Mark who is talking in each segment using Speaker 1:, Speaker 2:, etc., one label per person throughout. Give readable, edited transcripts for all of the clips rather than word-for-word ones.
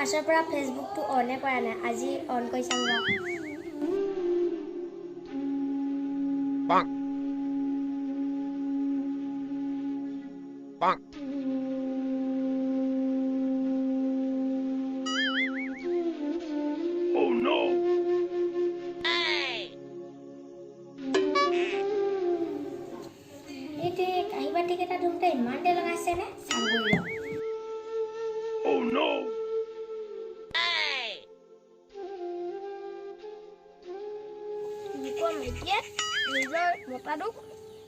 Speaker 1: পাছৰ পৰা ফেচবুকটো অনে কৰা নাই, আজি অন কৰি চাম ৰ।
Speaker 2: Bonk. Bonk. Oh no!
Speaker 1: এইটোৱে কাঁহী বাতিকেইটা ধুওঁতে ইমান দেৰি লগাইছে নে? চামগৈ ৰ।
Speaker 2: Oh no!
Speaker 3: লোকৰ মাইকীয়ে নিজৰ মতাটোক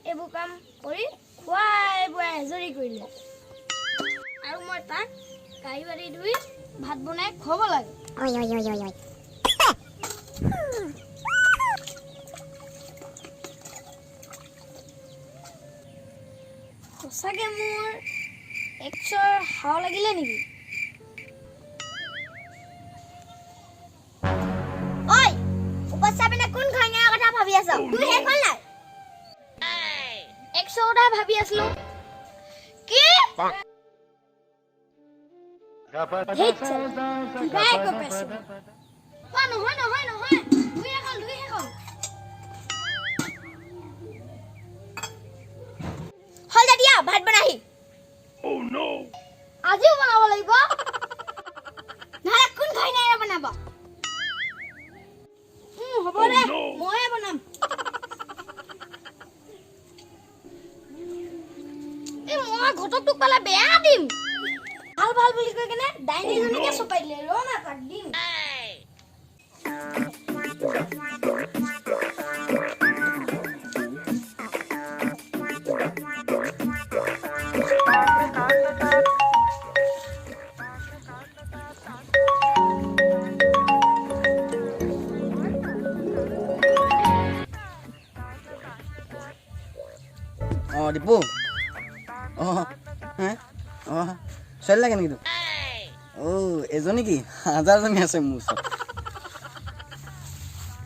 Speaker 3: এইবোৰ কাম কৰি খুৱাই বোৱাই আজৰি কৰিলে আৰু মই তাক কাঁহী বাতি ধুই ভাত বনাই খুৱাব লাগে। সঁচাকে মোৰ এক্সৰ হাৱা লাগিলে নেকি?
Speaker 1: ঐ, ওপৰত চাই পিনে কোন ঘৈণীয়েৰ কথা ভাবি আছ? তোৰ শেষ হ'ল নাই?
Speaker 3: এক্সৰ কথা ভাবি আছিলো। কি?
Speaker 2: Bonk.
Speaker 3: ধেইত চালা, কিবাই কৈ পাইছো। অ, নহয় নহয় নহয়, ধুই শেষ হ'ল, ধুই শেষ হ'ল।
Speaker 1: হ'ল দে দিয়া, ভাত বনাহি।
Speaker 2: Oh no!
Speaker 3: আজিও বনাব লাগিব?
Speaker 1: নহ'লে কোন ঘৈণীয়েৰে বনাব?
Speaker 3: হ'ব দে, ময়ে বনাম। এই মই ঘটকটোক পালে বেয়া দিম। ভাল ভাল বুলি কৈ কেনে ডাইনীজনীকে চপাই দিলে। ৰ না, তাক দিম।
Speaker 4: অঁ দীপু, অঁ হে, অঁ ছোৱালী লাগে নেকি তোক? অ' এজনী কি হাজাৰজনী আছে মোৰ ওচৰত,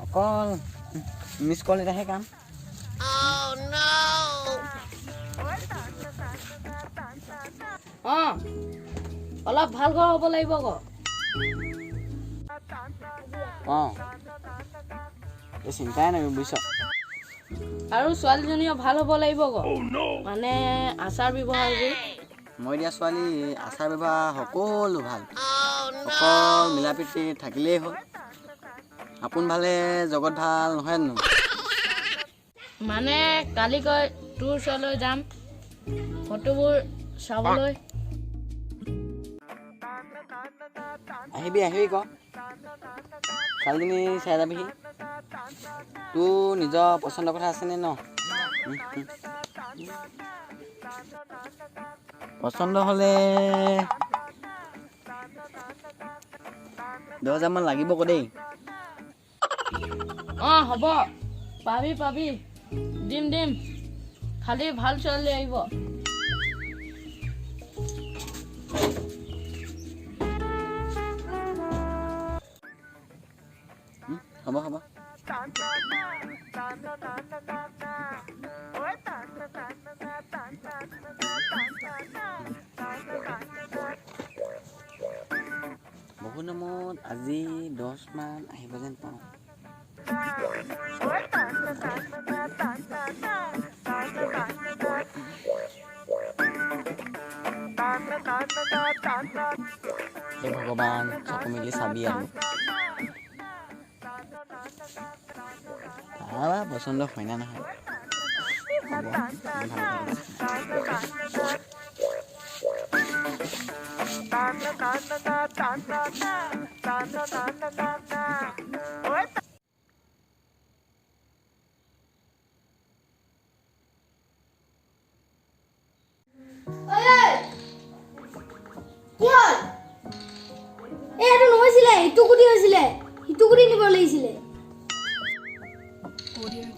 Speaker 4: অকল মিছ কল এটাহে কাম।
Speaker 5: অঁ, অলপ ভাল ঘৰ হ'ব লাগিব আকৌ।
Speaker 4: অঁ, এই চিন্তাই নাই বুজিছ।
Speaker 5: আৰু ছোৱালীজনীও ভাল হ'ব লাগিব আকৌ।
Speaker 2: Oh no!
Speaker 5: মানে আচাৰ ব্যৱহাৰবোৰ।
Speaker 4: মই দিয়া ছোৱালী আচাৰ ব্যৱহাৰ সকলো ভাল, অকল মিলা প্ৰীতি থাকিলেই হ'ল। আপোন ভালে জগত ভাল নহয় জানো?
Speaker 5: মানে কালি কৈ তোৰ ওচৰলৈ যাম ফটোবোৰ চাবলৈ।
Speaker 4: আহিবি আহিবি ক, ছোৱালীজনী চাই যাবিহি। তোৰ নিজৰ পচন্দৰ কথা আছেনে ন? পচন্দ হ'লে 10,000মান লাগিব আকৌ দেই।
Speaker 5: অঁ হ'ব, পাবি পাবি, দিম দিম, খালি ভাল ছোৱালী আহিব।
Speaker 4: হ'ব হ'ব। বহুত নামত আজি 10মান আহিব যেন পাওঁ। হে ভগৱান, চকু মেলি চাবি আৰু। তাৰ পচন্দ হয় না নহয়? হ'ব, ভাল থাকিলে।
Speaker 3: ঐ ঐ,
Speaker 1: কি হ'ল?
Speaker 3: এই সেইটো নহৈছিলে, ইটো গুটি হৈছিলে, সিটো গুটি নিব লাগিছিলে।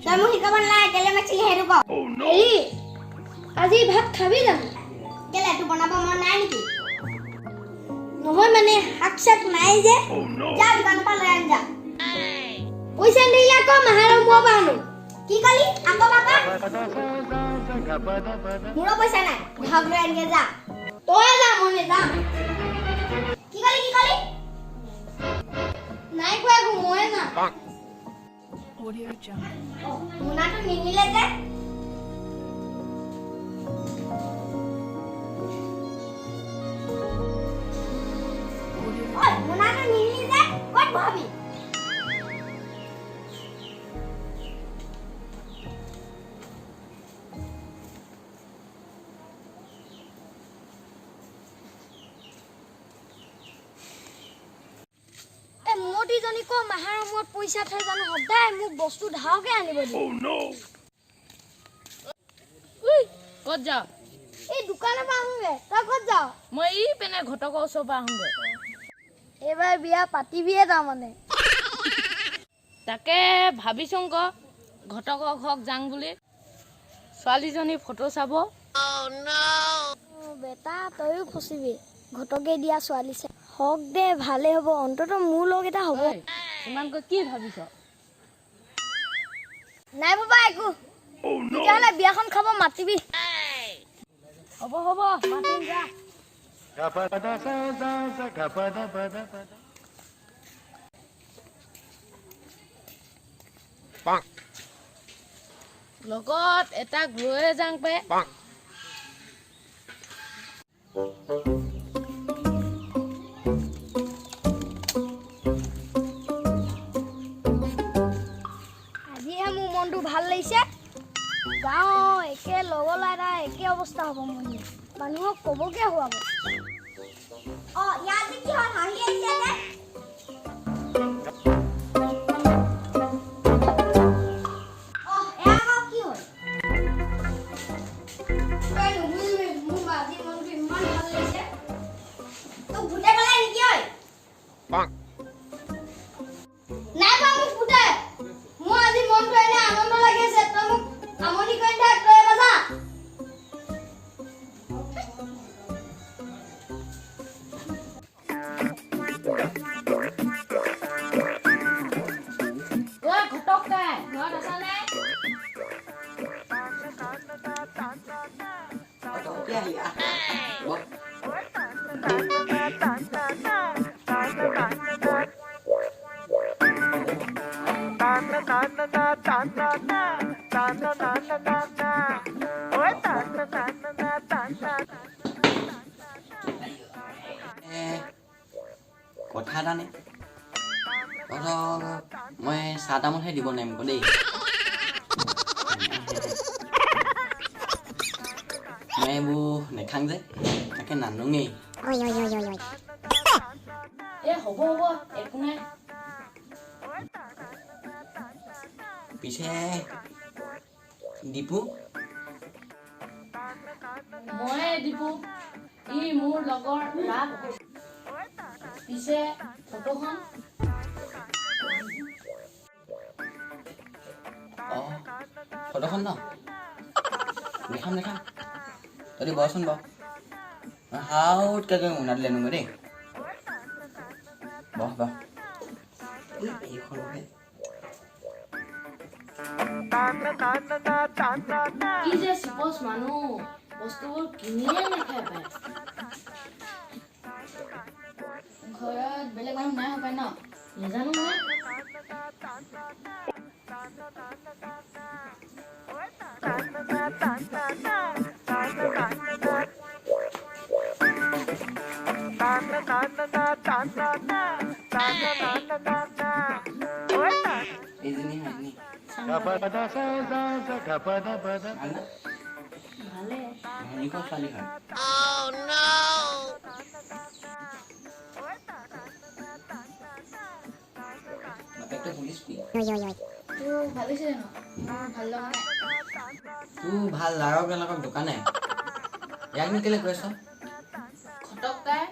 Speaker 1: তই মোক শিকাব নালাগে, কেলে মাতিছিলি সেইটো ক।
Speaker 2: Oh no!
Speaker 3: হেৰি, আজি ভাত খাবি জানো?
Speaker 1: কেলে, তোৰ বনাব মন নাই নেকি?
Speaker 3: নহয় মানে শাক চাক নাই যে।
Speaker 2: Oh no!
Speaker 1: যা দোকানৰ পৰা লৈ আন যা।
Speaker 3: পইচা নিদিলে আকৌ মাহাৰৰ মূৰৰ পৰা আনো।
Speaker 1: কি কলি? আকৌ বাবা, মোৰো পইচা নাই, ঘৰত লৈ আনগে যা।
Speaker 3: তই যা, মই নেযাম।
Speaker 1: কি কলি? কি কলি?
Speaker 2: Bonk.
Speaker 1: মোনাটো নিনিলে যে। ঐ, মোনাটো নিনিলি যে, ক'ত ভৰাবি?
Speaker 3: এই মূৰ্তিজনী ক মাহাৰ মূৰত পইচা থৈ জানো, সদায় মোক বস্তু ধাৰকে আনিব দিয়ে।
Speaker 2: Oh no!
Speaker 5: উই, ক'ত যাওঁ?
Speaker 3: এই দোকানৰ পৰা আহোঁগে, তই ক'ত যাৱ?
Speaker 5: মই ই পিনে ঘটকৰ ওচৰৰ পৰা আহোঁগৈ।
Speaker 3: এইবাৰ বিয়া পাতিবিয়ে তাৰমানে?
Speaker 5: তাকে ভাবিছোং ক, ঘটকৰ ঘৰত যাং বুলি, ছোৱালীজনী ফটো চাব।
Speaker 3: অ, বেটা, তয়ো ফচিবি ঘটকে দিয়া ছোৱালী চাই। হওক দে, ভালেই হ'ব, অন্ততঃ মোৰ লগ এটা হ'ব।
Speaker 5: ঐ, ইমানকৈ কি ভাবিছ?
Speaker 3: নাই বাবা, একো।
Speaker 2: Oh no!
Speaker 3: তেতিয়াহ'লে বিয়াখন খাব মাতিবি।
Speaker 5: হ'ব হ'ব, মাতিম যা।
Speaker 2: Bonk.
Speaker 5: লগত এটাক লৈয়ে যাং পে।
Speaker 2: Bonk.
Speaker 3: আজিহে মোৰ মনটো ভাল লাগিছে। যাওঁ, একে লগৰ ল'ৰা এটা একে অৱস্থা হ'ব, মোৰ মানুহক ক'বকে হোৱাব।
Speaker 1: অ, ইয়াত যে কি হ'ল, হাঁহি আহিছে যে? অ, এয়া আকৌ কি হ'ল?
Speaker 3: তই নুবুজিবি, মোৰ আজি মনটো ইমান ভাল লাগিছে।
Speaker 1: তোক ভূতে পালে নেকি ঐ?
Speaker 2: Bonk.
Speaker 3: নাই পোৱা মোক ভূতে। মোৰ আজি মনটো এনে আনন্দ লাগি আছে, তই মোক আমনি কৰি থাক, তই এবাৰ যা।
Speaker 5: ঐ ঘটক কাই, ঘৰত আছানে?
Speaker 4: অ, তহঁতি আহিলি, আহ বহ। এ, কথা এটা নে, তহঁতক মই চাহ তামোলহে দিব নোৱাৰিম আকৌ দেই। মই এইবোৰ নেখাং যে, তাকে নানোঙেই।
Speaker 5: এ হ'ব হ'ব, একো নাই।
Speaker 4: পিছে দীপু?
Speaker 5: ময়ে দীপু, ই মোৰ লগৰ ৰাগ। পিছে ফটোখন?
Speaker 4: অঁ, ফটোখন ন, দেখাম দেখাম। তহঁতি বহচোন বাৰু, মই হাউতকৈ গৈ মোনাটো আনোগৈ দেই। বহ বহ। এই, এইখনহে।
Speaker 5: কি যে চিপচ মানুহ, বস্তুবোৰ কিনিয়ে নাখায় পায়। ঘৰত বেলেগ মানুহ নাই হপায় ন? নাজানো নহয়।
Speaker 4: এইজনী হয়, এইজনী। ভাল না?
Speaker 5: ভালে।
Speaker 4: ধনীকৰ ছোৱালী হয়। বাপেকটো পুলিচ পি।
Speaker 5: তোৰ ভাল লাগিছে জানো? মোৰ ভাল লগা নাই।
Speaker 4: তোৰ ভাল লাগক নালাগক দোকানে, ইয়াকনো কেলে কৈ আছ?
Speaker 5: ঘটক তাই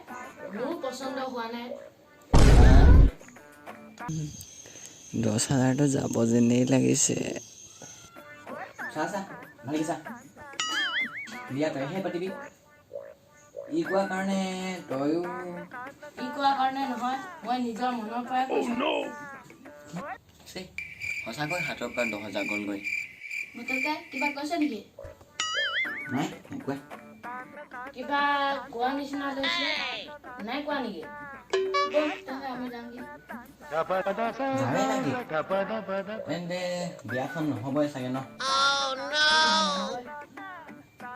Speaker 5: মোৰো পচন্দ হোৱা নাই।
Speaker 4: 10 হাজাৰটো যাব যেনেই লাগিছে। চা চা, ভালকে চা। বিয়া তইহে পাতিবি, ই কোৱা কাৰণে তয়ো।
Speaker 5: ই কোৱা কাৰণে নহয়, মই নিজৰ মনৰ পৰাই
Speaker 2: Oh
Speaker 5: কৈছো।
Speaker 2: no!
Speaker 4: ছে, সঁচাকৈ হাতৰ পৰা 10 হাজাৰ গ'লগৈ।
Speaker 5: ঘটকাই কিবা কৈছে নেকি?
Speaker 4: নাই নাই কোৱা।
Speaker 5: কিবা কোৱা নিচিনা লাগিছিলে, নাই কোৱা নেকি? ব'ল তেন্তে, আমি যামগে।
Speaker 4: যাৱে নেকি? তেন্তে বিয়াখন নহ'বই চাগে ন?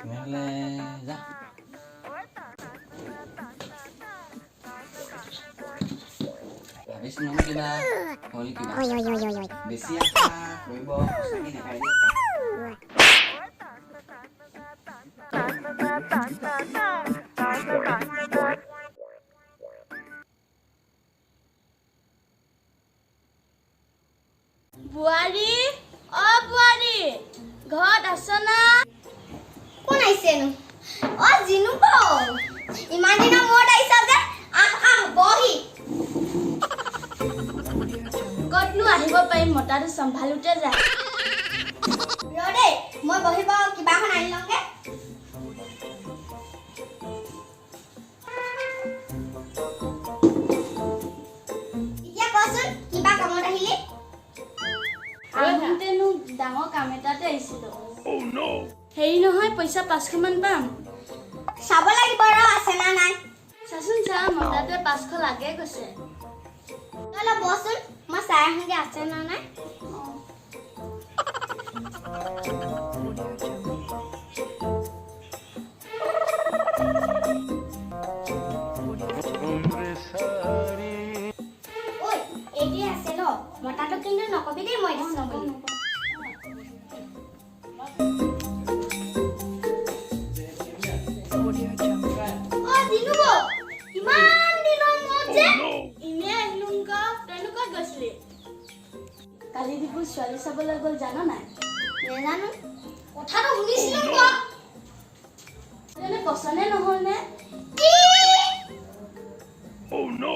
Speaker 4: তেনেহ'লে যা। ভাবিছিলো কিবা হ'ল, কিবা বেছি আশা কৰিব সঁচাকে নাপায় দেই।
Speaker 3: বোৱাৰী, অ বোৱাৰী, ঘৰত আছ না?
Speaker 1: কোন আহিছেনো? অ জিনু বৌ, ইমান দিনৰ মূৰত আহিছ যে, আহ আহ বহি।
Speaker 3: ক'তনো আহিব পাৰিম, মতাটো চম্ভালোতে যায়।
Speaker 1: ৰ দেই, মই বহিব কিবা এখন আনি লওঁগে। এতিয়া কচোন, কিবা কামত আহিলি?
Speaker 3: আহোঁতেনো ডাঙৰ কাম এটাতে আহিছিলো।
Speaker 2: Oh no!
Speaker 3: হেৰি নহয়, পইচা 500 মান পাম?
Speaker 1: চাব লাগিব ৰ, আছে না নাই।
Speaker 3: চাচোন চা, মতাটোৱে 500 লাগে কৈছে।
Speaker 1: তই অলপ বহচোন, মই চাই আহোঁগে আছে না নাই। ঐ, এইটোৱে আছে ন? মতাটো কিন্তু নকবি দেই মই দিছো বুলি।
Speaker 3: অ জিনু বৌ, ইমান দিনৰ মূৰত যে!
Speaker 2: No!
Speaker 3: এনেই আহিলো ক, তইনো ক'ত গৈছিলি? কালি দীপু ছোৱালী চাবলৈ গ'ল, জান নাই?
Speaker 1: নেজানো।
Speaker 3: কথাটো শুনিছিলো ক, তেনে পচন্দে নহ'ল নে?
Speaker 1: কি?
Speaker 2: Oh no!